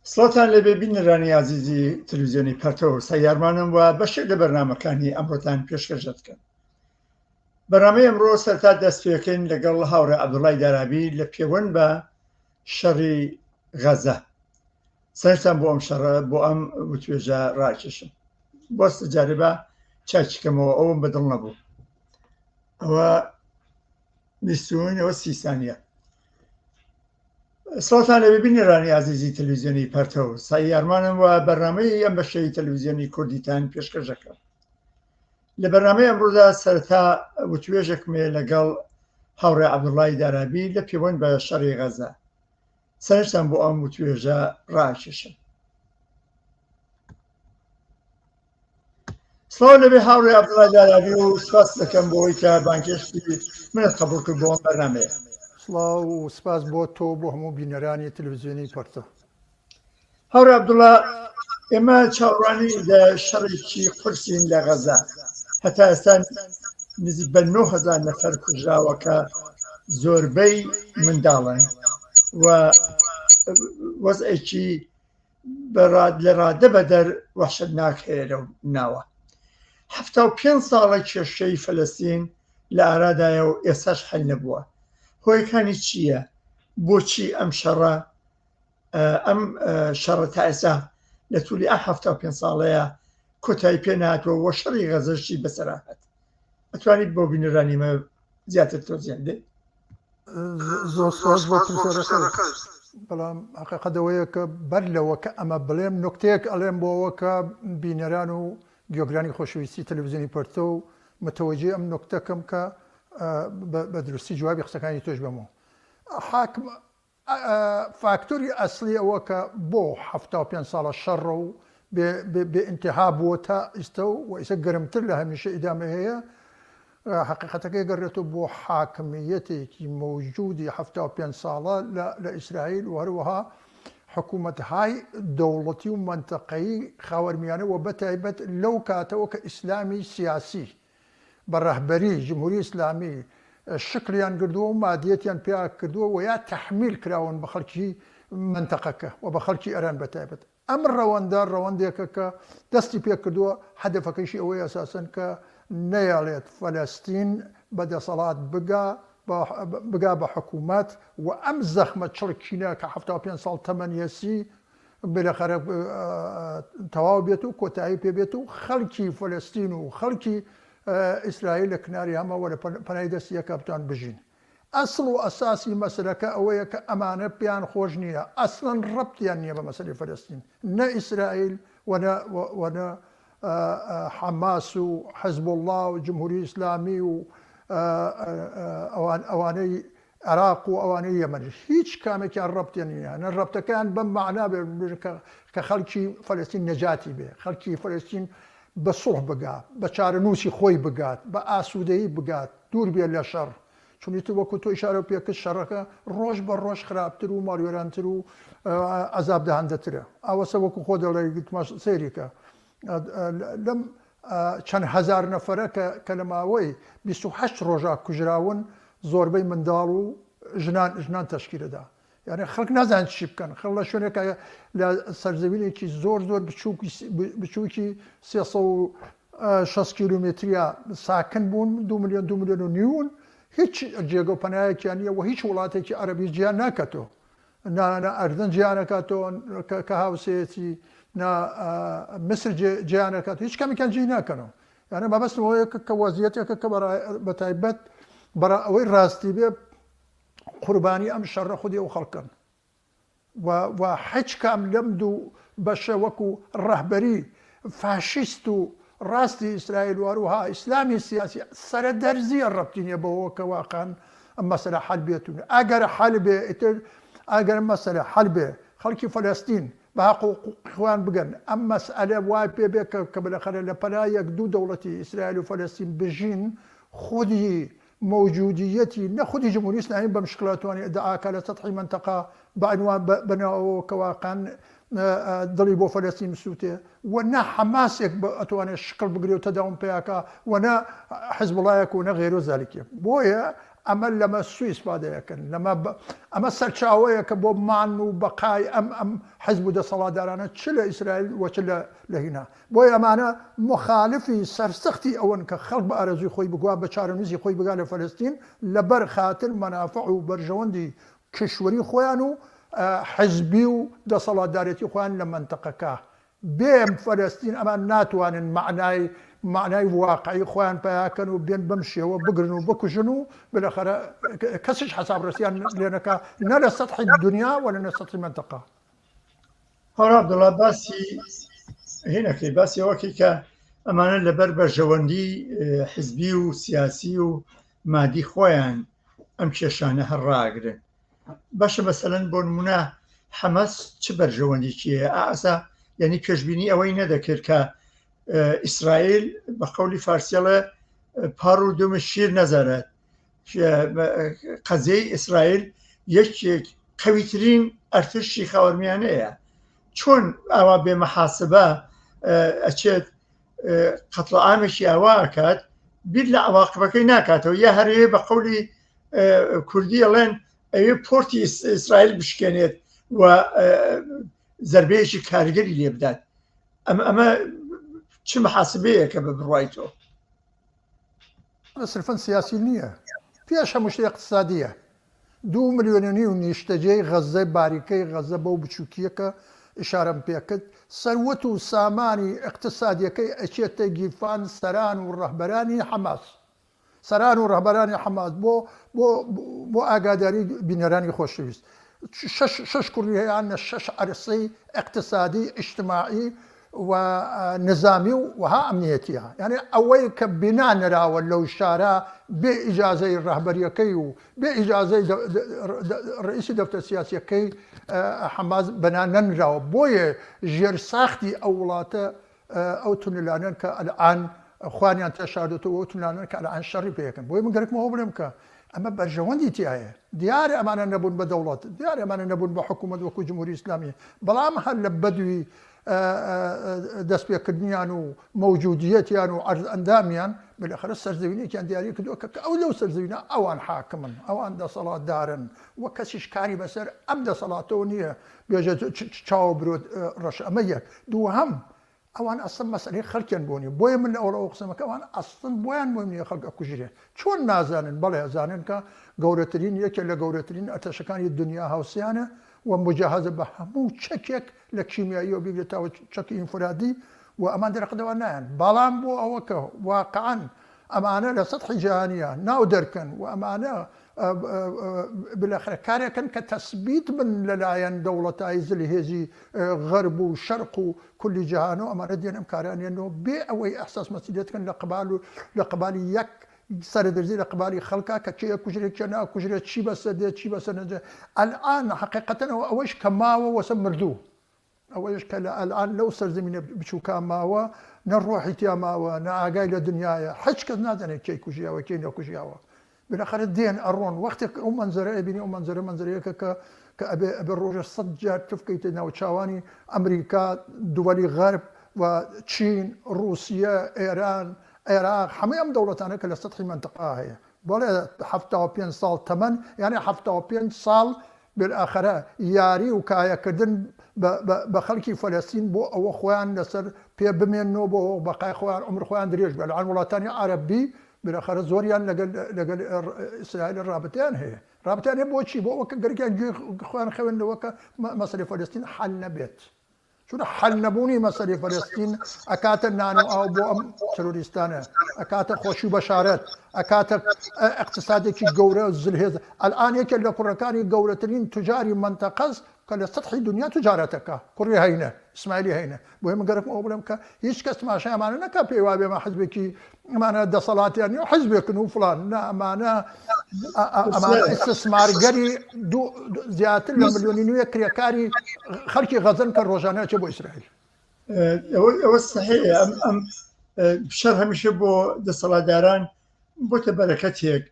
سڵاوتان لێبێ بینەرانی ئازیزی تەلەڤیزیۆنی پەرتەو سەیارمانم و بەشێک لە بەرنامەکانی ئەمڕۆتان پێشکەش دەکەم. بەرنامەی ئەمڕۆ سەرتا دەست پێکەین لەگەڵ هاوڕێ عەبدوڵای دارابی لە پێوەند بە شەڕی غەزە. سەرنجتان بۆ ئەم شەڕە بۆ ئەم وتوێژە ڕاکێشم. بۆستە جارێ با چاکیکەمەوە ئەوم بەدڵ نەبوو. ئەوە بیستونەوە سی سانیە. سڵاوتان لەبێ بینەرانی ئازیزی تەلەڤیزیۆنی پەرتەو سایارمانم و بەرنامەی ئەم بەشەی تەلەڤیزیۆنی کوردیتان پێشکەش دەکەم. لە بەرنامەی ئەمڕۆدا سەرەتا وتوێژێکم هەیە لەگەڵ هاوڕێ عەبدوڵای دارابی لە پێوەند بە شەڕی غەزە. سەرنجتان بۆ ئەم وتوێژە ڕاکێشم. سڵاو لەبێ هاوڕێ عەبدوڵای دارابی و سپاس دەکەم بۆ ئەوەی کە بانگهێشتی منت قبوڵ کرد بۆ ئەم بەرنامەیە. سڵاو و سپاس بۆ تۆ و بۆ هەموو بینەرانی تەلەڤیزیۆنی پەرتە. هاوڕێ عەبدوڵا، ئێمە چاوەڕوانی لە شەڕێکی قورسین لە غەزە. هەتا ئێستا نزیک بە 9000 نەفەر کوژراوە کە زۆربەی منداڵن و وەزعێکی لە ڕادە بەدەر وەحشەتناک هەیە لەو ناوە. 75 ساڵە کێشەی فەلەستین لە ئارادایە و ئێستاش حەل نەبووە. هۆیەکانی چییە؟ بۆچی ئەم شەڕە ئەم شەڕە تا ئێستا لە تولی ئەم 75 ساڵەیە کۆتایی پێ نهاتووە و شەڕی غەزەشی بەسەرا هات؟ ئەتوانیت بۆ بینەرانی مە زیاتر تۆزیح بدەیت؟ زۆر سپاس بۆ پرسیارەکەت، بەڵام حەقیقەت ئەوەیە کە بەر لەوە کە ئەمە بڵێم نوکتەیەک ئەڵێم بۆ ئەوە کە بینەران و گوێگرانی خۆشەویستی تەلەڤیزیۆنی پەرتەو متەوەجێی ئەم نوکتە کەم کە بە دروستی جوابی قسەکانی تۆش بەمەوە. حاکم فاکتۆری ئەسڵی ئەوە کە بۆ 75 ساڵە شەڕە و بێ ئینتیها بووە تا ئیستە و ئیسە گەرمتر لە هەمیشە ئیدامەی هەیە، حەقیقەتەکەی گەڕێتەوە بۆ حاکمییەتێکی مەوجودی 75 ساڵە لە ئیسرائیل و هەروەها حکوومەتهای دەوڵەتی و مەنتەقەیی خاوەرمیانە و بەتایبەت لەو کاتەوە کە ئیسلامی سیاسی بە ڕەهبەری جمهوری ئیسلامی شکڵیان گردووە و مادیەتیان پیا کردووە و یا تەحمیل کراون بە خەڵکی مەنتەقەکە و بە خەڵکی ئێران بە تایبەت. ئەم ڕەوەندە ڕەوەندێکە کە دەستی پێ کردووە، هەدەفەکەیشی ئەوەیە ئەساسەن کە نەیەڵێت فەلەستین بە دەسەڵات بگا، بگا بە حکوومەت و ئەم زەخمە چڵکینە کە 75 ساڵ تەمەنیەسی بالاخرە تەواو بێت و کۆتایی پێ بێت و خەڵکی فەلەستین و خەڵکی ئیسرائیل لە کناری هەمە و لە پەنای دەستی یەکا بتوان بژین. ئەسڵ و ئەساسی مەسەلەکە ئەوەیە کە ئەمانە پێیان خۆش نییە، ئەسڵەن ڕەبتیان نییە بە مەسەلەی فەلەستین، نە ئیسرائیل و نە و نە حەماس و حزبوڵڵا و جمهوری ئیسلامی و ئەوان ئەوانەی عێراق و ئەوانەی یەمەنیش هیچ کامێکیان ڕەبتیان نییە، نە ڕەبتەکەیان بەم مەعنا بێ کە خەڵکی فەلەستین نەجاتی بێ، خەڵکی فەلەستین بە سوڵح بگات، بە چارەنووسی خۆی بگات، بە ئاسوودەیی بگات، دوور بێ لە شەڕ، چون ئیتر وەکو تۆ ئیشارەو پێ کرد شەڕەکە ڕۆژ بە ڕۆژ خراپتر و ماڵوێرانتر و عەزاب دەهەندەترە. ئاوەسە وەکو خۆت دەڵێی گوتمە سەیری کە لەم چەند هەزار نەفەرە کە کە لە ماوەی 28 ڕۆژا کوژراون زۆربەی منداڵ و ژنان ژنان تەشکیلەدا یعنی خەڵک نازانێت چی بکەن خەڵ لە شوێنێکە لە سەرزەوینێکی زۆر زۆر بچووکی بچووکی 360 کیلومتریا ساکن بوون دو میلیۆن دو میلیۆن و نیون هیچ جێگە و پەنایەکیان نییە و هیچ وڵاتێکی عەرەبی جیا ناکاتەوە نا نا ئەردەن جیا نەکاتەوە کە هاوسێیەتی نا میسر جیا نەکات هیچ کەمێکیان جێی ناکەنەوە یانە مەبەستم ئەوەیە کە وەزیەتێکە کە بە تایبەت بەڕا ئەوەی ڕاستی بێ قوربانی ئەم شەڕە خودی ئەو خەڵکەن و و هیچ کام لەم دوو بەشە وەکو ڕەهبەری فاشیست و ڕاستی ئیسرائیل و هەروەها ئیسلامی سیاسی سەرە دەرزیە ڕەبتی نیە بەوەوە کە واقعەن ئەم مەسەلە حەل بێت و ئەگەر حەل بێ ئیتر ئەگەر ئەم مەسەلە حەل بێ خەڵکی فەلەستین بە هەق و حقوقی خۆیان بگەن ئەم مەسئەلە وای پێ بێ کە کە بلەخەرە لە پەنا یەک دوو دەوڵەتی ئیسرائیل و فەلەستین بژین خودی مەوجودیەتی نە خودی جمهوری ئیسلامی بەم شکڵە توانی ئیدعا کا لە سەتحی مەنتەقە بە عنوان بە ناو ئەوەوە کە واقعەن دڵی بۆ فەلەستین بسووتێ و نە حەماسێک ئەتوانێ شکڵ بگرێ و تەداوم پیا کا و نە حزبوڵایەک و نە غێرو زالیکێ. بۆیە ئەمە لەمە سوء ئیسفادەیەکەن لەمە ئەمە سەرچاوەیەکە بۆ مان و بەقای ئەم ئەم حزب و دەسەڵاتدارانە چ لە ئیسرائیل و چ لە لە هینا بۆیە ئەمانە موخالفی سەرسەختی ئەوەن کە خەڵک بە ئارەزووی خۆی بگا بە چارەنووسی خۆی بگا لە فەلەستین لەبەر خاتر مەنافع و بەرژەوەندی کیشوەری خۆیان و حزبی و دەسەڵاتدارێتی خۆیان لە مەنتەقەکە. بێ فەلەستین ئەمان ناتوانن مەعنای مەعنای واقعی خۆیان پەیا کەن و بێن بەم شێوە بگرن و بکوژن و بالاخرە کەسیش حەسابڕەسیان لێ نەکا نە لە سەتحی دنیا وە لە سەتحی مەنتەقە. هاوڕێ عەبدوڵا باسی هینەکەی باسی ئەوەکەی کە ئەمانە لەبەر بەرژەوەندی حزبی و سیاسی و مادی خۆیان ئەم کێشانە هەر ڕاگرن باشە مەسەلەن بۆ نمونە حەمەس چ بەرژەوەندیکی هەیە ئاسا یعنی پێشبینی ئەوەی نەدەکرد کە ئیسرائیل بە قەولی فارسیڵێ پاڕ و دومە شیر نەزارێت قەزیەی ئیسرائیل یەکێک قەویترین ئەرتشی خاوەرمیانەیە چۆن ئاوا بێ مەحاسبە ئەچێت قەتڵعامێکی ئاوا ئەکات بیر لە عواقبەکەی ناکاتەوە یا هەرەیە بە قەولی کوردی ئەڵێن ئەوێ پۆرتی ئیسرائیل بشکێنێت و زربەیەکی کاریگەری لێ بدات ئەمە ئەمە چ محاسبەیەکە بە بڕوای تۆ؟ سرفەن سیاسی نییە پێش هەموو شتێ اقتصادیە دوو ملیۆن و نیو نیشتەجێی غەززەی باریکەی غەززە بەو بچووکییە کە ئیشارەم پێکرد، سەروەت و سامانی ئیقتسادیەکەی ئەچێتە گیرفان سەران و ڕەهبەرانی حەماس. سەران و ڕەهبەرانی حەماس بۆ بۆ بۆ ئاگاداری بینەرانی خۆشەویست شەش شەش کوڕی هەیانە شەش عەرسەی ئیقتسادی ئیجتماعی و نزامی و وەها ئەمنیەتیە یانی ئەوەی کە بینا نراوە لەو شارە بێ ئیجازەی ڕەهبەریەکەی و بێ ئیجازەی ڕئیسی دەفتەر سیاسیەکەی حەماس بەنا نەنراوە بۆیە ژێر ساختی ئەو وڵاتە ئەو تونلانەن کە ئەلئان خوانیان تێ شاردۆتەوە ئەو تونلانەن کە ئەلئان شەڕی پێ ئەکەن بۆیە من گەرەکمەوە بڵێم کە ئەمە بەرژەوەندی تیایە دیارە ئەمانە نەبوون بە دەوڵەت دیارە ئەمانە نەبوون بە حکوومەت وەکو جمهوری ئیسلامی بەڵام هەر لە بەدوی دەستپێکردنیان و مەوجودیەتیان و عەرز ئەندامیان بالاخرە سەرزەوینێکیان دیاری کردووە کە ئەو لەو سەرزەوینە ئەوان حاکمن ئەوان دەسەڵاتدارن و کەسیش کاری بەسەر ئەم دەسەڵاتەوە نییە بێژە چاو برۆت ڕەش ئەمە یەک دووهەم ئەوان ئەسڵەن مەسەلەی خەلکیان بۆ نیە بۆیە من لە ئەوڵەوە قسەمەکە ئەوان ئەسڵەن بۆیان مهم نیە خەلک ئەکوژرێ چۆن نازانن بەڵێ ئەزانن کە گەورەترین یەکێ لە گەورەترین ئەرتەشەکانی دنیا هاوسیانە و مجەهەزە بە هەموو چەکێک لە کیمیاییەوە بیگرە تاوە چەکی ئینفرادی و ئەمان دەرەقەتەوە نایەن بەڵام بۆ ئەوە کە واقعا ئەمانە لە سەتحی جیهانیە ناو دەرکەن و ئەمانە بالاخرە کارێکن کە تەسبیت بن لەلایەن دەوڵەتای زلهێزی غەرب و شەرق و کولی جەهان و ئەمانە دێن ئەم کارە ئەنێنەوە بێ ئەوەی ئەحساس مەسئولیەت کەن لە قبال و لە قبالی یەک سەرەدەرزی لە قبالی خەڵکا کە کێ ئەکوژرێ کێ ناکوژرێ چی بەسەر دێ چی بەسەر نەجێ ئەلئان حەقیقەتەن ئەوە ئەوەیش کە ماوە وەسە مردوو ئەوەیش کە لە ئەلئان لەو سەرزەمینە بچووکا ماوە نە ڕۆحی تیا ماوە نە ئاگای لە دنیایە حچ کەس نازانێت کێی کوژیاوە کێی نەکوژیاوە بالاخرە دێن ئەڕۆن وەختێک ئەو مەنزەرە ئەبینی ئەو مەنزەرە مەنزەرەیەکە کە کە ئەبێ ئەبێ ڕۆژە سەد جار تف کەیتە ناوچاوانی ئەمریکا دووەلی غەرب و چین ڕووسیە ئێران عێراق هەمووی ئەم دەوڵەتانە کە لە سەتحی مەنتقا هەیە بەڵێ 75 ساڵ تەمەن یعنی 75 ساڵ بالاخرە یاری و کایەکردن بە خەڵکی فەلەستین بۆ ئەوە خۆیان لەسەر پێ بمێننەوە بۆ ئەوە بەقای خۆیان عومر خۆیان درێژ بێت لەعەن وڵاتانی عەرەبی بالاخرە زۆریان لەگەل لەگەل ئیسرائیل ڕابتەیان هەیە ڕابتیان هەیە بۆچی بۆ ئەوە کە گەرەکیان گوێی خۆیان خەوێنەوە کە مەسەلەی فەلەستین حەل نەبێت. چونکە حەل نەبوونی مەسەلەی فەلەستین ئەکاتە نان و ئاو بۆ ئەم ترۆریستانە، ئەکاتە خۆشی و بەشارەت، ئەکاتە ئیقتسادێکی گەورە زلهێز. ئەلئان یەکێک لە کوڕەکانی گەورەترین توجاری مەنتەقەس کە لە سەتحی دونیا توجارەت ئەکا، کوڕی هەینە، ئیسماعیلی هەینە. بۆیە من گەرەکمە ئەوە بڵێم کە هیچ کەس تماشای ئەمانە نەکا پێی وابێ ئەمە حزبێکی ئەمانە دەسەڵاتیان نیە و حزبێکن و فڵان، نا ئەمانە ئەمانە ئیستسمارگەری دوو زیاتر لە ملیۆنی نوێ کرێکاری خەڵکی غەزەن کە ڕۆژانە ئەچێ بۆ ئیسرائیل. ئەوە سەحیحە ئەم ئەم شەڕ هەمیشە بۆ دەسەڵاتداران بۆتە بەرەکەتێک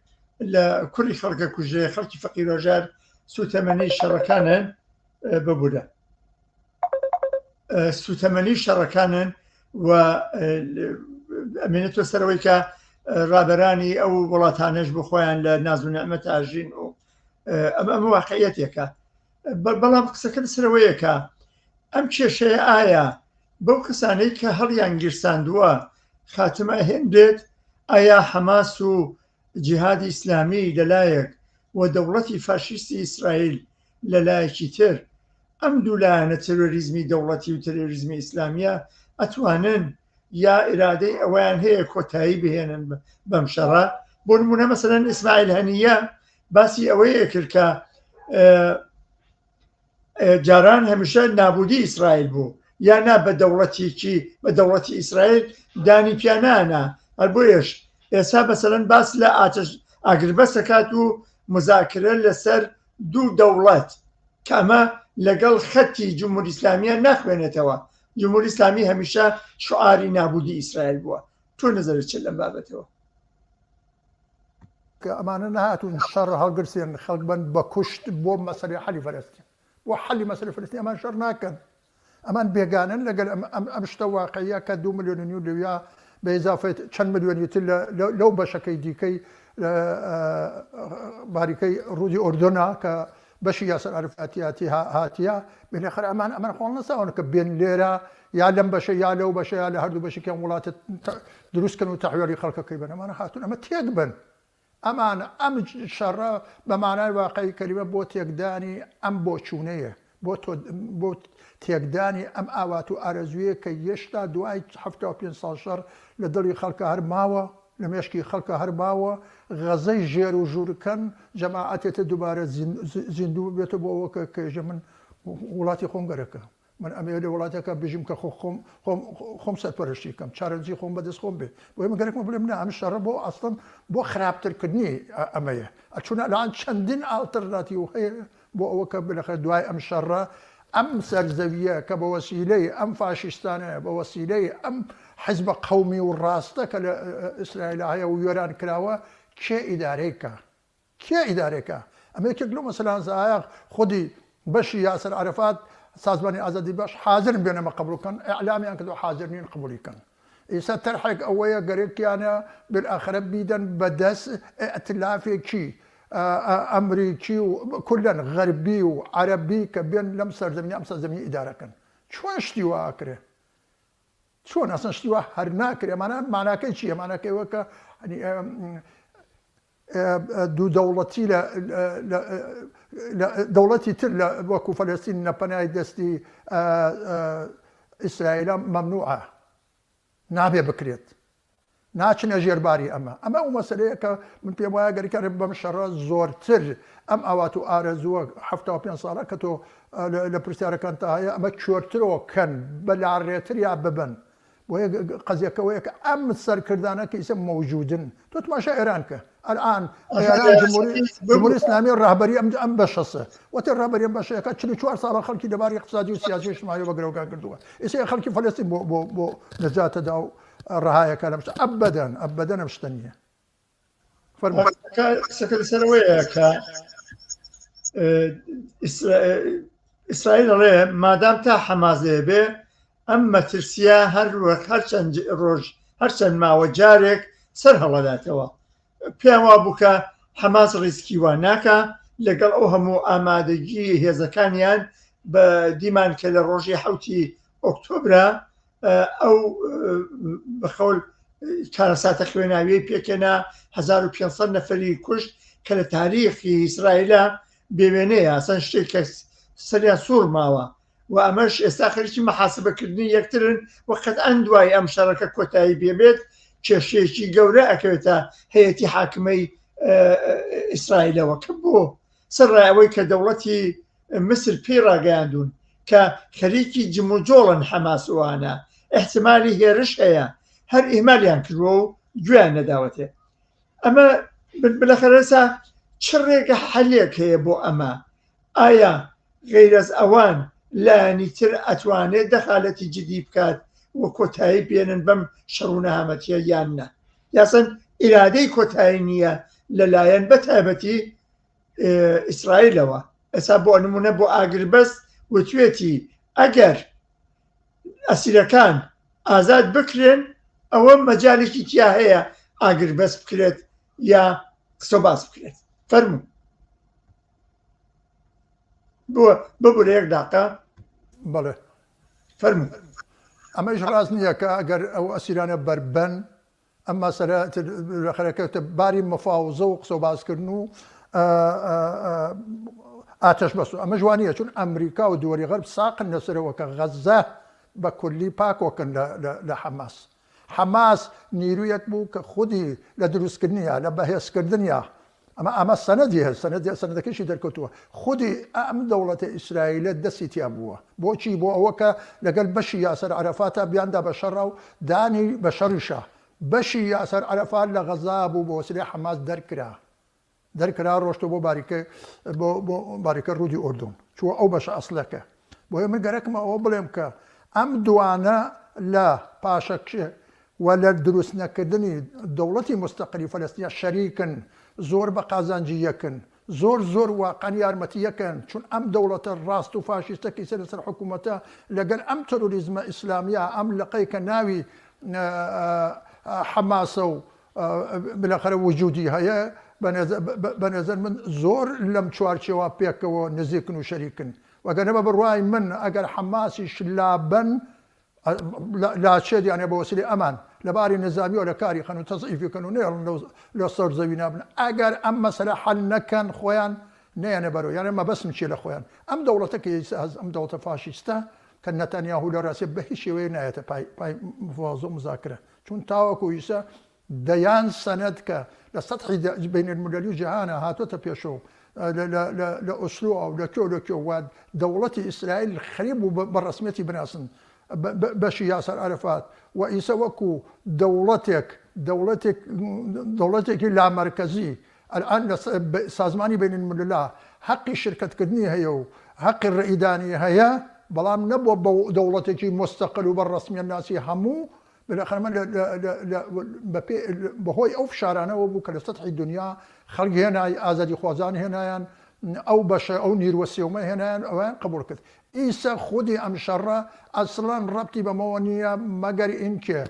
لە کوڕی خەڵکە کوژێ خەڵکی فەقیرۆژار سوتەمەنی شەڕەکانن ببورە سوتەمەنی شەڕەکانن و ئەمێنێتەوە سەرەوەی کە ڕابەرانی ئەو وڵاتانەش بۆ خۆیان لە ناز و نعمەت ئاژین و ئەمە ئەمە واقعیەتێکە بەڵام قسەکە لەسەرەوەیە کە ئەم کێشەیە ئایا بەو کەسانەی کە هەڵیان گیرساندووە خاتمە ئەهێنرێت؟ ئایا حەماس و جیهادی ئیسلامی لەلایەک و دەوڵەتی فاشیستی ئیسرائیل لەلایەکی تر ئەم دوو لایەنە تێرۆریزمی دەوڵەتی و تێرۆریزمی ئیسلامیە ئەتوانن یا ئیرادەی ئەوەیان هەیە کۆتایی بهێنن بەم شەڕە؟ بۆ نمونە مەسەلەن ئیسماعیل هەنیە باسی ئەوەیە کرد کە جاران هەمیشە نابودی ئیسرائیل بوو یا نا بە دەوڵەتێکی بە دەوڵەتی ئیسرائیل دانی پیانانە هەر بۆیەش ئێستا بەسەرەن باس لە ئاتش ئاگربەسەکات و مزاکرە لەسەر دوو دەوڵەت کە ئەمە لەگەڵ خەتی جمهوری ئیسلامیە ناخوێنێتەوە جمهوری ئیسلامی هەمیشە شعاری نابودی ئیسرائیل بووە تۆ نظرت چ لەم بابەتەوە؟ کە ئەمانە نەهاتوون شەڕ هەڵگرسێن خەڵک بن بە کوشت بۆ مەسەلەی حەلی فەلەستین بۆ حەلی مەسەلەی فەلەستین ئەمان شەڕ ناکەن ئەمان بێگانەن لەگەل ئەم ئەم شتە واقعیە کە دو ملیۆن و نیو لەویا بە ئیزافەی چەند ملیۆنی تر لەو بەشەکەی دیکەی باریکەی ڕوودی ئۆردۆنا کە بەشی یاسەر عەرەفاتیاتی هاتیە بێنەخەر ئەمان ئەمان خۆڵ نەساون کە بێن لێرە یا لەم بەشە یا لەو بەشە یا لە هەردوو بەشێکیان وڵاتە دروست کەن و تەحویلی خەڵکەکەی بن ئەمانە هاتوون ئەمە تێک بن ئەمان ئەم شەڕە بە مانای واقعی کەلیمە بۆ تێکدانی ئەم بۆچوونەیە بۆ تۆ بۆ تێکدانی ئەم ئاوات و ئارەزوویە کە یێشتا دوای 75 ساڵ شەڕ لە دڵی خەڵکە هەر ماوە لە مێشکی خەڵکە هەر ماوە غەزەی ژێر و ژوور کەن جەماعەتێ تر دووبارە زیندوو ببێتەوە بۆ ئەوە کە کێژە من وڵاتی خۆم گەرەکە من ئەمەوێ لە وڵاتێکا بژیم کە خۆ خۆم خۆم خۆم سەرپەرشتی کەم چارەنووسی خۆم بەدەست خۆم بێ بۆیە من گەرەکمە بڵێم نا ئەم شەڕە بۆ ئەسڵەن بۆ خراپترکردنی ئەمەیە ئەچوونە الان چەندین ئاڵتەرناتیو هەیە بۆ ئەوە کە بالاخرە دوای ئەم شەڕە ئەم سەرزەویە کە بە وەسیلەی ئەم فاشیستانەیە بە وەسیلەی ئەم حزبە قەومی و ڕاستە کە لە ئیسرائیل هەیە و وێران کراوە کێ ئیدارەی کا کێ ئیدارەی کا ئەمە یەکێک لەو مەسەلانسە ئایا خودی بەشی یاسر عەرەفات سازمانی ئازادی بەخش حازرن بێن ئەمە قبوڵ کەن ئیعلامیان کردوە حازر نین قبوڵی کەن ئیسا تەرحێک ئەوەیە گەرەکیانە بالاخرە بیدەن بەدەست ئیئتلافێکی ئەمریکی و کولەن غەربی و عەرەبی کە بێن لەم سەرزەمینە ئەم سەرزەمینە ئیدارە کەن چۆن شتی وا ئەکرێ چۆن ئەسڵەن شتی وا هەر ناکرێ مانا ماناکەی چییە ماناکەی ئەوە کە دوو دەوڵەتی لە دەوڵەتی تر لە وەکو فەلەستین لە پەنای دەستی ئیسرائیلە مەمنوعە نابێ بکرێت ناچنە ژێر باری ئەمە ئەمە ئەو مەسەلەیە کە من پێم وایە گەر کارێ بەم شەڕە زۆرتر ئەم ئاوات و ئارەزووە 75 ساڵە کە تۆ لە پرسیارەکان تا هەیە ئەمە کوێرترەوە کەن بە لاڕێتر یا ببن بۆیە قەزیەکە ئەوەیە کە ئەم سەرکردانە کە ئیسە مەوجودن تۆ تماشا ئێران کە الان ئێران جمهوری جمهوری ئیسلامی ڕەهبەری ئەم ئەم بەشەسە وەتێ ڕەهبەری ئەم بەشەیەکە 44 ساڵە خەڵکی لەباری اقتصادی و سیاسی و اجتماعی بە گرەوگان کردووە ئیسە خەڵکی فەلەستین بۆ بۆ بۆ نەجاتەدا و ڕەهایەکە لەم شتە ئەبەدەن ئەبەدەن ئەم شتە نییە فەرموو قسەکە لەسەرەوەیە کە ئیسرائیل ئەڵێ مادام تا حەماس لێ بێ ئەم مەترسیە هەر وەک هەرچەند ڕۆژ هەرچەند ماوە جارێک سەر هەڵەداتەوە پێیان وابوو کە حەماس ڕیسکی وا ناکا لەگەڵ ئەو هەموو ئامادەگی هێزەکانیان بە دیمان کە لە ڕۆژی حوتی ئۆکتۆبرا ئەو بەخەول کارەساتە خوێناویەی پێکێنا 1500 نەفەری کوشت کە لە تاریخی ئیسرائیلە بێوێنەیە ئەسەن شتێک کە سەریان سوڕ ماوە و ئەمەش ئێستا خەریکی مەحاسبەکردنی یەکترن و قەتعەن دوای ئەم شەڕەکە کۆتایی پێبێت کێشەیەکی گەورە ئەکەوێتە هەیەتی حاکمەی ئیسرائیلەوە کە بۆ سەرڕای ئەوەی کە دەوڵەتی مسر پێی ڕاگەیاندوون کە خەریکی جموجۆڵن حەماس وانە احتمالی هێرش هەیە هەر ئیهمالیان کردووە و گوێیان نەداوەتێ ئەمە بلەخەرەسا چ ڕێگە حەلێک هەیە بۆ ئەمە ئایا غەیرەز ئەوان لایەنی تر ئەتوانێت دەخالەتی جدی بکات و کۆتایی بێنن بەم شەڕ و نەهامەتیە یان نا یاسەن ئیرادەی کۆتایی نییە لەلایەن بە تایبەتی ئیسرائیلەوە ئێستا بۆ نمونە بۆ ئاگربەست وتوێتی ئەگەر ئەسیرەکان ئازاد بکرێن ئەوە مەجالێکی تیا هەیە ئاگربەست بکرێت یا قسە باس بکرێت. فەرموو ببورە یەک داقە. بەڵێ فەرموو. ئەمەیش ڕاست نییە کە ئەگەر ئەو ئەسیرانە بەربەن ئەم مەسەلە خەرەکەوتە باری مفاوزە و قسە و باسکردن و ئاتەش بەس و ئەمەش وانە چون ئەمریکا و دووەری غەرب ساقن لەسەرەوە کە غەزە بە کولی پاکۆکن لە حەماس. حەماس نیرویەک بوو کە خودی لە دروستکردنیا لە بەهێزکردنیا ئەمە ئەمە سەنەدی هەیە سەنەدی سەنەدەکەشی دەرکەوتووە خودی ئەم دەوڵەتە ئیسرائیلە دەستی تیا بووە بۆچی بۆ ئەوە کە لەگەل بەشی یاسەر عەرەفاتا بیاندا بە شەڕا و دانی بە شەڕیشا بەشی یاسەر عەرەفات لە غەزا بوو بە وەسیلەی حەماس دەرکرا دەرکرا ڕۆشتۆ بۆ باریکە بۆ بۆ باریکە ڕوودی ئۆردون چووە ئەو بەشە ئەسلەکە بۆیە من گەرەکمە ئەوە بڵێم کە ئەم دوانە لە پاشەکشێ و لە دروست نەکردنی دەوڵەتی موستەقلی فەلەستینیا شەریکن، زۆر بە قازانجی یەکن، زۆر زۆر واقعەن یارمەتی یەکەن، چون ئەم دەوڵەتە ڕاست و فاشیستە کە ئیستا لەسەر حکوومەتە لەگەل ئەم ترۆریزمە ئیسلامیە، ئەم لقەی کە ناوی حەماسە و بالاخرە وجودی هەیە، بە نەزەر من زۆر لەم چوارچێوە پێکەوە نزیکن و شەریکن. وەگەرنە بە بڕوای من ئەگەر حەماسیش لابەن لاچێت یانێ بە وەسیلەی ئەمان لە باری نزامیەوە لە کاری خەن و تەزعیفی کەن و نەیەڵن لە سەر زەوی نابن ئەگەر ئەم مەسەلە حەل نەکەن خۆیان نەیەنە بەرەوە یانێ مەبەستم چیە لە خۆیان ئەم دەوڵەتە کە ئیستا هەس ئەم دەوڵەتە فاشیستە کە نەتانیاهو لە ڕاستیە بە هیچ شێوەیەک نایەتە پای پای مفاوەزە و مزاکرە چون تاوەکو ئیستا دەیان سەنەد کە لە سەتحی بەینەلملەلی و جیهانا هاتۆتە پێشەوە لە ئۆسلۆ و لە کوێ و لە کوێ و دەوڵەتی ئیسرائیل خەریک بوو بە ڕەسمیەتی بناسن بەشی یاسەر عەرەفات و ئیسە وەکو دەوڵەتێک دەوڵەتێک دەوڵەتێکی لامەرکەزی الان لە سازمانی بین المللا حەقی شرکەتکردنی هەیە و حەقی ڕەئیدانی هەیە بەڵام نەبووە بە دەوڵەتێکی مستەقل و بە ڕەسمیەت ناسی هەموو بالاخرە من بەهۆی ئەو فشارانەوە بوو کە لە سەتحی دنیا خەڵک هێنای ئازادیخوازان هێنایان ئەو بەشە ئەو نیروە سێومە هێنایان ئەویان قبول کرد ئیسە خودی ئەم شەڕە ئەسڵەن ڕەبتی بەمەوە نییە مەگەر ئینکێ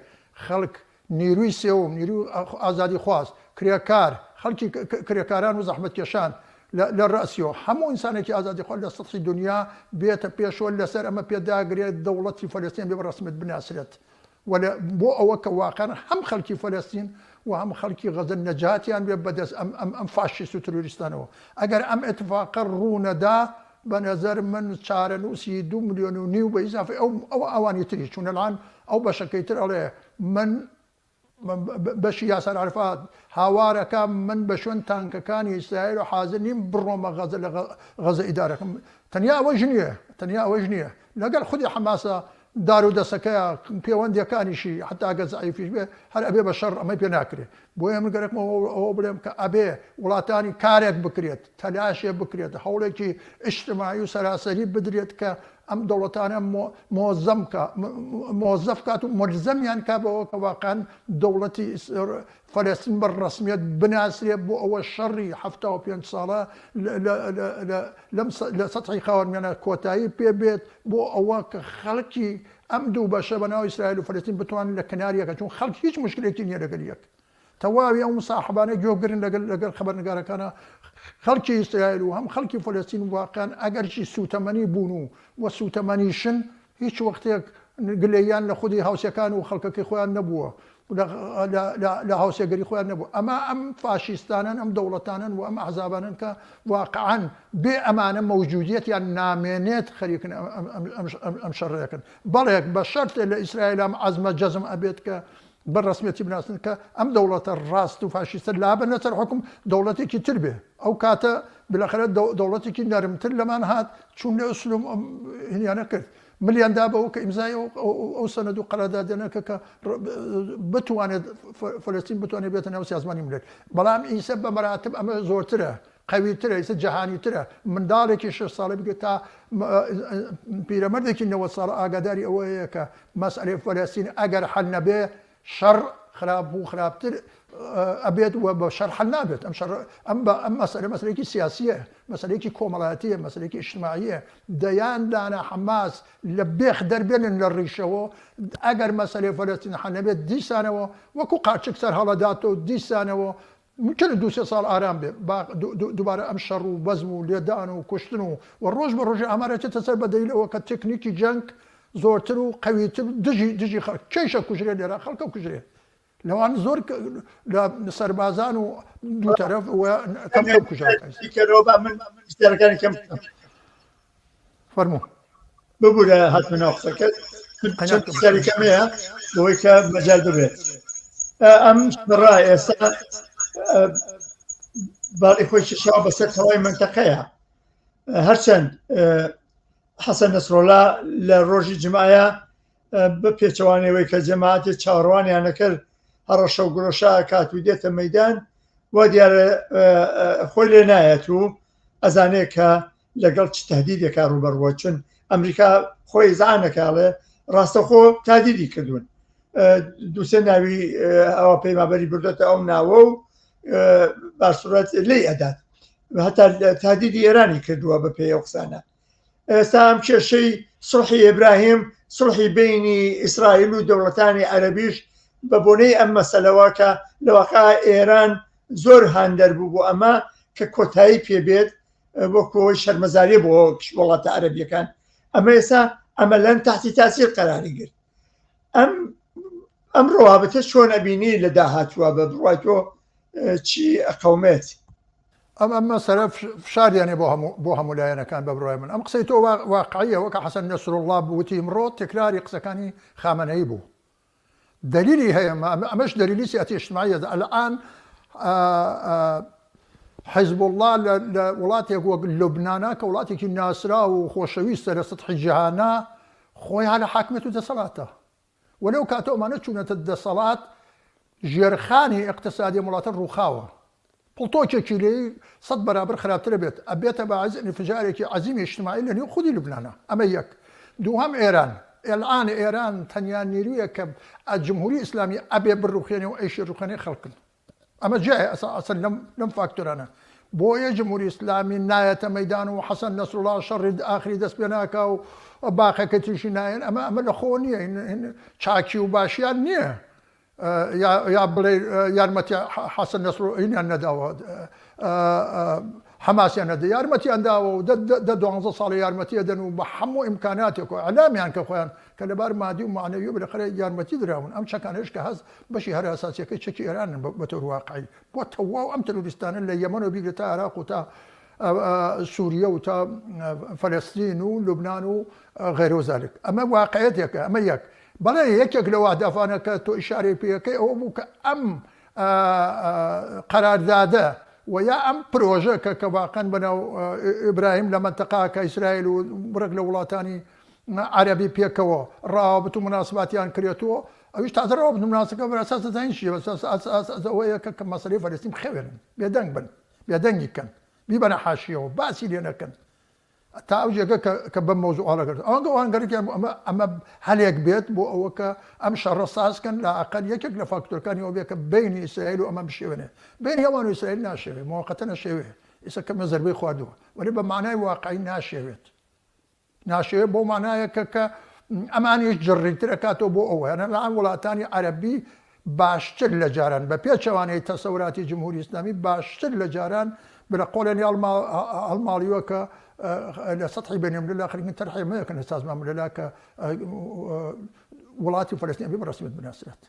خەڵک نیروی سێوم نیروی ئازادیخواز کرێکار خەڵکی کرێکاران و زەحمەتکێشان لە ڕەسیەوە هەموو ئینسانێکی ئازادیخواز لە سەتحی دنیا بێتە پێشەوە لەسەر ئەمە پێداگرێت دەوڵەتی فەلەستین بێ بە ڕەسمیەت بناسرێت و لە بۆ ئەوە کە واقعەن هەم خەلکی فەلەستین و هەم خەلکی غەزە نەجاتیان بێ بە دەست ئەم ئەم ئەم فاشیست و ترۆریستانەوە. ئەگەر ئەم ئیتفاقە ڕوو نەدا بە نەزەر من چارەنووسی دوو ملیۆن و نیو بە ئیزافەی ئەو ئەو ئەوانی تریش چون الان ئەو بەشەکەی تر ئەڵێ من بەشی یاسەر عەرەفات هاوارەکە من بە شوێن تانکەکانی ئیسرائیل و حازر نیم بڕۆمە غەزە لە غەزە ئیدارەکەم تەنیا ئەوەش نییە تەنیا ئەوەش نییە لەگەڵ خودی حەماسە دار و دەسەکەیا پێوەندیەکانیشی حەتا گەر زەعیفیش بێ هەر ئەبێ بە شەڕ ئەمەی پێ ناکرێ بۆیە من گەرەکمە ئەوە بڵێم کە ئەبێ وڵاتانی کارێک بکرێت تەلاشێ بکرێت هەوڵێکی ئیجتماعی و سەراسەری بدرێت کە ئەم دەوڵەتانە مۆزەم کا مۆزەف کات و ملزەمیان کا بەوە کە واقعا دەوڵەتی فەلەستین بە ڕەسمیەت بناسرێ بۆ ئەوە شەڕی 75 ساڵە لەم لە سەتحی خاوەرمیانە کۆتایی پێ بێت بۆ ئەوە کە خەڵکی ئەم دوو بەشە بە ناو ئیسرائیل و فەلەستین بتوانن لە کنار یەکە چون خەڵک هیچ مشکلێکی نییە لەگەل یەک تەواوی ئەو مساحبانە گوێگرن لەگەل لەگەل خەبەرنگارەکانە خەڵکی ئیسرائیل و هەم خەڵکی فەلەستین واقعا ئەگەرچی سوتەمەنی بوون و و سوتەمەنیشن هیچ وەختێک گلەییان لە خودی هاوسێکان و خەڵکەکەی خۆیان نەبووە لە هاوسێگەری خۆیان نەبوو ئەمە ئەم فاشیستانەن ئەم دەوڵەتانەن و ئەم ئەحزابانەن کە واقعا بێ ئەمانە مەوجودیەتیان نامێنێت خەریکن ئەم شەڕەکەن بەڵێک بە شەرتێ لە ئیسرائیل ئەم عەزمە جەزم ئەبێت کە بە ڕەسمیەتی بناسن کە ئەم دەوڵەتە ڕاست و فاشیستە لابەنە سەر حوکم دەوڵەتێکی تر بێ ئەو کاتە بالاخرە دەوڵەتێکی نەرمتر لەمان هات چون لە ئوسلوم هینیانە کرد ملیان دا بەوە کە ئیمزای ئەو سەنەد و قەرادادانە کە کە بتوانێت فلستین بتوانێت بێتە ناو سازمانی ملل بەڵام ئیسە بە مەراتب ئەمە زۆرترە قەویترە ئیسە جەهانیترە منداڵێکی شەش ساڵە بگرە تا پیرەمەردێکی 90 ساڵە ئاگاداری ئەوەیە کە مەسئلەی فەلەستین ئەگەر حەل نەبێ شەڕ خراپ و خراپتر ئەبێت و بە شەڕ حەل نابێت. ئەم شەڕ ئەم بە ئەم مەسەلە مەسەلەیەکی سیاسییە، مەسەلەیەکی کۆمەڵایەتییە، مەسەلەیەکی ئیجتماعییە. دەیان دانە حەماس لە بێخ دەربێنن لە ڕیشەوە، ئەگەر مەسەلەی فەلەستین حەل نەبێت دیسانەوە وەکو قارچک سەر هەڵەداتەوە، دیسانەوە ممکنە دوو سێ ساڵ ئارام بێ با دووبارە ئەم شەڕ و بەزم و لێدان و کوشتن و و ڕۆژ بە ڕۆژی ئامار ئەچێتە سەر بە دەلیل ئەوە کە تکنیکی جەنگ زۆرتر و قەویتر دژی دژی خەڵک کێشە کوژرێ لێرە خەڵکە کوژرێ لەوان زۆر لە سەربازان و دوو تەرەف و کەم کەم کوژراوە. کەرەوە با من پرسیارەکانی کەم بکەم. فەرموو. ببورە هاتمە ناو قسەکەت چەند پرسیاری کەم هەیە بۆی کە مەجال ببێت. ئەم شەڕە ئێستا باڵی خۆی کێشاوە بەسەر تەواوی مەنتەقەیە. هەرچەند حەسەن نەسرۆلا لە ڕۆژی جمعە بە پێچەوانەوەی کە جەماعەتی چاوەڕوانیان نەکرد هەڕەشە و گرۆشە کات و دێتە مەدان وا دیارە خۆی لێ نایەت و ئەزانێ کە لەگەڵ چ تهدیدێکا ڕوبەڕووە چون ئەمریکا خۆی زانەکاڵێ ڕاستەخۆ تادیدی کردوون دوسێ ناوی ئەوە پەیمابەری بردێتە ئەو ناوە و باسوورەت لی ئەدات هەتا تادیدی ئێرانی کردووە بە پێی ئەو قسانە ئێستا ئەم کێشەی سڵحی ئیبراهیم سڵحی بینی ئیسرائیل و دەوڵەتانی عەربیش بە بۆنەی ئەم مەسەلەوە کە لەواقع ئێران زۆر هاندەر بوو بۆ ئەمە کە کۆتایی پێبێت وەکەوەی شەرمەزاری بۆ وڵاتە عەربیەکان ئەمە ئێستا ئەمەلەن تحتی تاسیر قەراری گرت ئەم ئەم ڕوابتە چۆن ئەبینی لە داهاتووە بە بڕای تۆ چی ئەقەومێت؟ ئەم ئەم مەسەلە فشاریانێ بۆ هەموو بۆ هەموو لایەنەکان بە بڕوای من ئەم قسەی تۆ واقعیە وەکە حەسەن نەسروڵڵا وتی ئمڕۆ تکراری قسەکانی خامەنەیی بوو دلیلی هەیە ئەمەش دلیلی سیاسی اجتماعیە الان حزب الله لە وڵاتێک وەک لوبنانا کە وڵاتێکی ناسراو و خۆشەویستە لە سەتحی جیهانا خۆی لە حاکمیەت و دەسەڵاتە و لەو کاتەوە ئەمانە چوونەتە دەسەڵات ژێرخانی ئیقتسادی ئەم وڵاتە ڕووخاوە پڵتۆکێکی لێی سەت بەرابەر خراپترە بێت ئەبێتە باعیس ئینفجارێکی عەزیمی ئیجتماعی لە نێو خودی لوبنانا ئەمە یەک دووهەم ئێران ئێلان ئێران تەنیا نیرویەک کە جمهوری ئیسلامی ئەبێ بڕوخێنێ و ئەیشی ڕوخێنێ خەڵکن ئەمە جیایە ئەسا ئەسەن لەم لەم فاکتۆرانە بۆیە جمهوری ئیسلامی نایەتە مەیدان و حەسەن نەسروڵا شەڕی ئاخری دەست پێ ناکا و باقەکە تریشی نایەن ئەمە ئەمە لە خۆ نییە چاکی و باشیان نییە یا یا بڵێ یارمەتی حەسەن نەسروڵینیان نەداوە حەماسیان نەدە یارمەتیان داوە و دە دوانزە ساڵە یارمەتی ئەدەن و بە هەموو ئیمکاناتێک و ئیعلامیان کە خۆیان کە لەبار مادی و مەعنەوی و بالاخرە یارمەتی دراون ئەم چەکانەش کە هەست بەشی هەرە ئەساسیەکەی چەکی ئێرانن بە تۆر واقعی بۆ تەواو ئەم ترۆریستانە لە یەمەنەوە بیگرە تا عێراق و تا سوریە و تا فەلەستین و لوبنان و غەیرە و زالک ئەمە واقعیەتێکە ئەمە یەک بەڵێ یەکێک لەو ئەهدافانە کە تۆ ئیشارەی پێەکەی ئەوە بوو کە ئەم قەراردادە و یا ئەم پرۆژە کە کە واقعەن بەناو ئیبراهیم لە مەنتەقە کە ئیسرائیل و بڕێک لە وڵاتانی عەرەبی پێکەوە ڕاوابت و مناسباتیان کرێتەوە ئەویش تازە ڕەوابت و مناسبەکە بە ئەساس دەزانین چییە بە ئەساس ئەوەیە کە کە مەسەلەی فەلەستین بخەوێنن بێدەنگ بن بێدەنگی کەن بیبەنە حاشیەوە باسی لێ نەکەن تا ئەو جێگە کە کە بەم مەوزوع هەڵەگرت ئەوان ئەوان گەرەکیان بوو ئەمە ئەمە هەلێک بێت بۆ ئەوە کە ئەم شەڕە ساز کەن لا ئەقەل یەکێک لە فاکتۆرەکانی ئەوە بێت کە بەینی ئیسرائیل و ئەمە بشێوێنێ بەینی ئەوان و ئیسرائیل ناشێوێ مۆقەتە نەشێوێ ئیسا کەمە زەربەی خواردووە وەلی بە مانای واقعی ناشێوێت ناشێوێ بەو مانایە کە کە ئەمانیش جڕیتر ئەکاتەوە بۆ ئەوە یانە لە وڵاتانی عەرەبی باشتر لە جاران بە پێچەوانەی تەسەوراتی جمهوری ئیسلامی باشتر لە جاران بلە قۆڵێن هەڵماڵیوە کە لە سەتحی بەینە مللا خەریکن تەرحی مەکەن لە سازمان مللا کە وڵاتی فەلەستین ئەبێ بە ڕەسمیەت بناسرێت.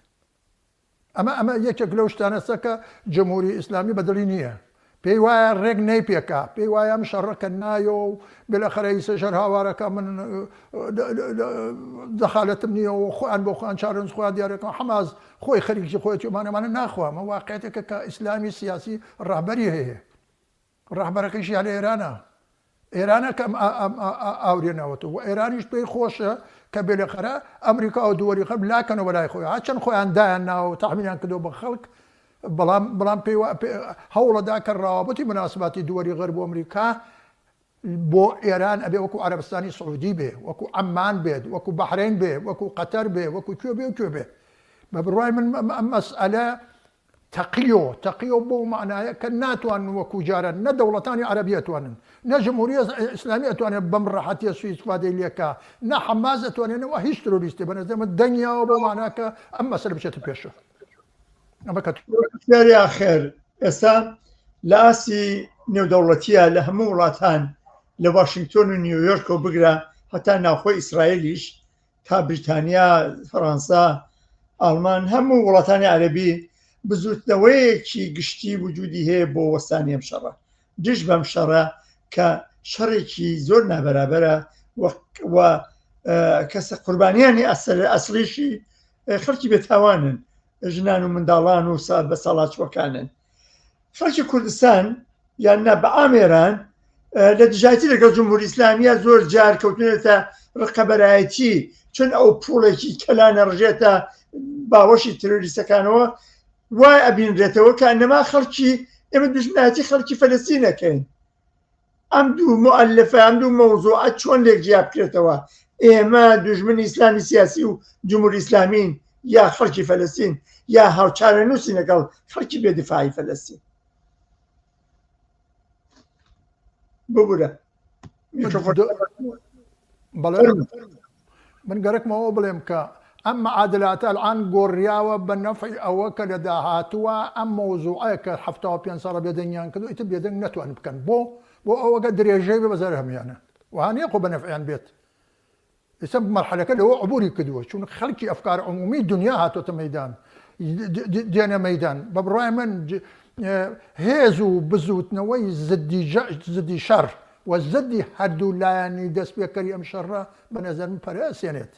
ئەمە ئەمە یەکێک لەو شتانەسە کە جمهوری ئیسلامی بە دڵی نییە. پێی وایە ڕێک نەیپێکا، پێی وایە ئەم شەڕە کە نایۆ و بێلاخەرە ئیسە شەر هاوارەکە من دەخالەتم نییە و خۆیان بۆ خۆیان چارەنووس خۆیان دیارەکەن حەماس خۆی خەریکی خۆیەتی ئەمانە ئەمانە ناخوا ئەمە واقعیەتێکە کە ئیسلامی سیاسی ڕەهبەری هەیە ڕەهبەرەکەیشی هەر ئێرانە ئێرانە کە ئەم ئاورێ ناوەتەوە و ئێرانیش پێی خۆشە کە بێلەخەرە ئەمریکا و دووەری خەڵک لاکەنەوە بەلای خۆی هەرچەند خۆیان دایان ناوە و تەحمیلیان کردەوە بە خەڵک بەڵام بەڵام پێی هەوڵەدا کە ڕاوابتی مناسباتی دووەری غەرب و ئەمریکا بۆ ئێران ئەبێ وەکو عەرەبستانی سعودی بێ وەکو عەمان بێت وەکو بەحرەین بێ وەکو قەتەر بێ وەکو کوێ بێ و کوێ بێ. بە بڕوای من ئەم مەسئەلە تەقیۆ، تەقیۆ بەو مەعنایە کە ناتوانن وەکو جاران نە دەوڵەتانی عەرەبی ئەتوانن، نە جمهوری ئیسلامی ئەتوانێت بەم ڕەحەتیە سوئ ئیستفادەی لێ کا، نە حەماس ئەتوانێت نە هیچ ترۆریستێ، بە نەزەر من دەنگیاوە بەو مەعنا کە ئەم مەسەلە بچێتە پێشەوە. ئەمە کە پرسیاری ئاخر، ئێستا لە ئاستی نێودەوڵەتیە لە هەموو وڵاتان لە واشنگتۆن و نیویۆرکەوە بگرە هەتا ناوخۆی ئیسرائیلیش تا بریتانیا، فەڕەنسا، ئاڵمان، هەموو وڵاتانی عەرەبی بزوتنەوەیەکی گشتی وجودی هەیە بۆ وەستانی ئەم شەڕە، دژ بەم شەڕە کە شەڕێکی زۆر نابەرابەرە و کەسە قوربانیانی ئەسڵیشی خەڵکی بێتاوانن، ژنان و منداڵان و بە ساڵاچووەکانن. خەڵکی کوردستان یان نا بە عام ئێران لە دژایەتی لەگەڵ جمهوری ئیسلامیە زۆر جار کەوتونەتە ڕقەبەرایەتی چون ئەو پوڵێکی کەلانە ڕژێتە باوەشی ترۆریستەکانەوە وای ئەبینرێتەوە کە نەما خەڵکی ئێمە دژمنایەتی خەڵکی فەلەستینەکەین ئەم دوو مؤلفە ئەم دوو مەوزوعە چۆن لێک جیا بکرێتەوە ئێمە دوژمنی ئیسلامی سیاسی و جمهوری ئیسلامین یا خەڵکی فەلەستین یا هاوچارەنووسی لەگەڵ خەڵکی بێدفاعی فەلەستین ببورە بەڵێ من گەرەکمەوە بڵێم کە ئەم معادلاتە الان گۆڕیاوە بە نەفعی ئەوە کە لە داهاتووە ئەم مەوزوعە کە 75 ساڵە بێدەنگیان کردو ئیتر بێدەنگ نەتوان بکەن بۆ بۆ ئەوەگە درێژەی بە بەزەر هەمیانە وها نییە خۆ بە نەفعیان بێت ئێستا مەرحەلەکە لەوە عبوری کردووە چون خەڵکی ئەفکار عمومی دنیا هاتۆتە مەدان دێنە مەدان بە بڕای من هێز و بزوتنەوەی زدی زدی شەڕ و زدی هەردوو لایەنی دەست پێکەری ئەم شەڕە بە نەزەر من پەرە ئەسێنێت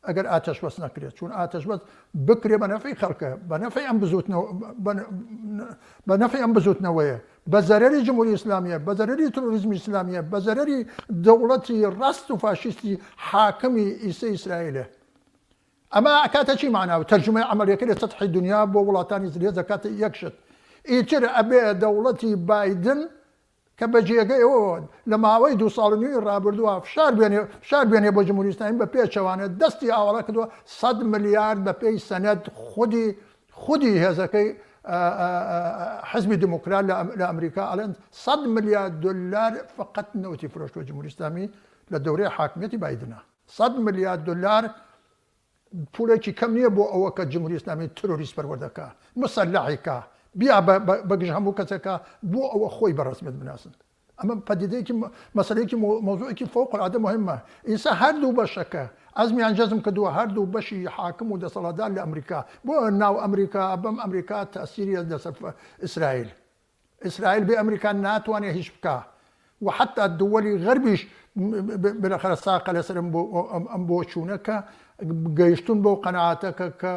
ئەگەر ئاتەش بەس نەکرێت چون ئاتەش بەس بکرێ بە نەفعی خەڵکە بە نەفعی ئەم بزوتنەوە بە نەفعی ئەم بزوتنەوەیە بە زەرەری جمهوری ئیسلامیە، بە زەرەری ترۆریزمی ئیسلامیە، بە زەرەری دەوڵەتی ڕاست و فاشیستی حاکمی ئیسەی ئیسرائیلە. ئەمە ئەکاتە چی مەعنا و تەرجومەی عەمەلیەکەی لە سەتحی دونیا بۆ وڵاتانی زلهێز ئەکاتە یەک شت. ئیتر ئەبێ دەوڵەتی بایدن کە بە جێگەی ئەوە لە ماوەی دوو ساڵ و نیوی ڕابردووە فشار بێنێ فشار بێنێ بۆ جمهوری ئیسلامی بە پێچەوانە دەستی ئاوەڵا کردووە سەد ملیارد بە پێی سەنەد خودی خودی هێزەکەی حزبی دیموکرات لە ئەمریکا ئەڵێن 100 ملیار دلار فقط نەوتی فرۆشتوە جمهوری ئیسلامی لە دەورەی حاکمیەتی بایدنە 100 ملیار دلار پولێکی کەم نییە بۆ ئەوە کە جمهوری ئیسلامی ترۆریست پەروەردەکە مسەلحی کا بیا بەگژ هەموو کەسێکە بۆ ئەوە خۆی بە ڕسمیت بناسن ئەمە پەدیدەیەکی مەسەلەیەکی مەوزوعێکی فەوق العادە مهمە ئیسا هەردوو بەشەکە عەزمیان جەزم کردووە هەردوو بەشی حاکم و دەسەڵاتدار لە ئەمریکا بۆ ناو ئەمریکا بەم ئەمریکا تەسیری لەسەر ئیسرائیل ئیسرائیل بێ ئەمریکا ناتوانێت هیچ بکا و حتا دووەلی غەربیش بالاخرە ساقە لەسەر ئەم بۆچوونە کە گەیشتون بەو قەناعەتە کە کە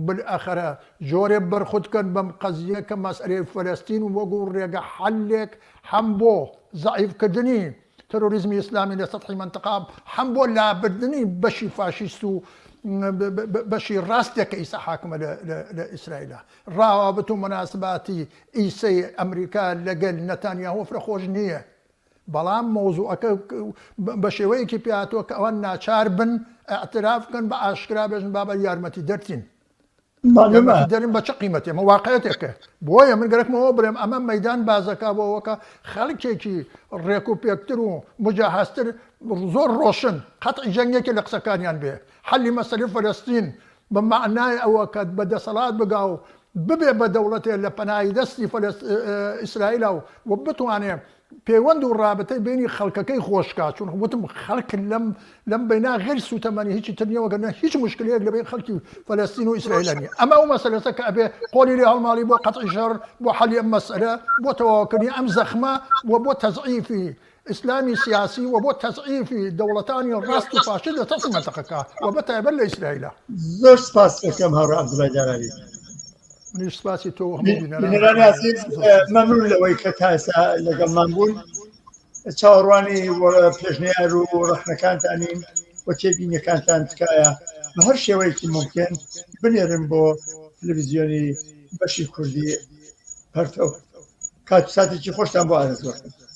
بالئاخرە جۆرێ بەرخود کەن بەم قەزیە کە مەسئەلەی فەلەستین وەگو ڕێگە حەلێک هەم بۆ زەعیف کردنی ترۆریزمی ئیسلامی لە سەتحی مەنتقە هەم بۆ لابردنی بەشی فاشیست و بەشی ڕاستێک کە ئیسا حاکمە لە ئیسرائیلە ڕاوابت و مناسباتی ئیسەی ئەمریکا لەگەل نەتانیاهۆ فرە خۆش نییە بەڵام مەوزوعەکە بە شێوەیەکی پێ هاتووە کە ئەوان ناچار بن ئیعتراف بکەن بە ئاشکرا بێژن بابە یارمەتیدەرتین. یارمەتیدەرن بە چ قیمەتێ؟ ئەمە واقعیەتێکە. بۆیە من گەرەکمەوە بڵێم ئەمە مەیدان بازەکا بۆ ئەوە کە خەڵکێکی ڕێک و پێکتر و موجەهەزتر زۆر ڕۆشن قەتعی جەنگ یەکێ لە قسەکانیان بێ حەلی مەسەلەی فەلەستین بە مەعنای ئەوە کە بە دەسەڵات بگا و ببێ بە دەوڵەتێ لە پەنای دەستی ئیسرائیلا و بتوانێ پێوەند و ڕابتەی بینی خەڵکەکەی خۆش کا چون وتم خەڵک لەم لەم بەینا غیر سوتەمەنی هیچی تر نییە وەگەرنا هیچ مشکلەیەک لە بین خەڵکی فەلەستین و ئیسرائیل نییە ئەمە ئەو مەسەلەسە کە ئەبێ قۆڵی لێ هەڵماڵی بۆ قەتعی شەڕ بۆ حەلی ئەم مەسەلە بۆ تەواوکردنی ئەم زەخمە و بۆ تەزعیفی ئیسلامی سیاسی و بۆ تەزعیفی دەوڵەتانی ڕاست و فاشل لە سەتحی مەنتەقەکە و بە تایبەت لە ئیسرائیلە. زۆر سپاست دەکەم هاوڕێ عەبدوڵای دارابی. منیش سپاسی تۆ و هەموو بینەرانی عەزیز مەمنون لەوەی کە تا ئێستا لەگەڵمان بوون. چاوەڕوانی پێشنیار و ڕەخنەکانتانین و تێبینیەکانتان تکایە بە هەر شێوەیەکی مومکن بنێرن بۆ تلویزیۆنی بەشی کوردی پەرتەو. کات و ساتێکی خۆشتان بۆ ئارەزوو دەکەم.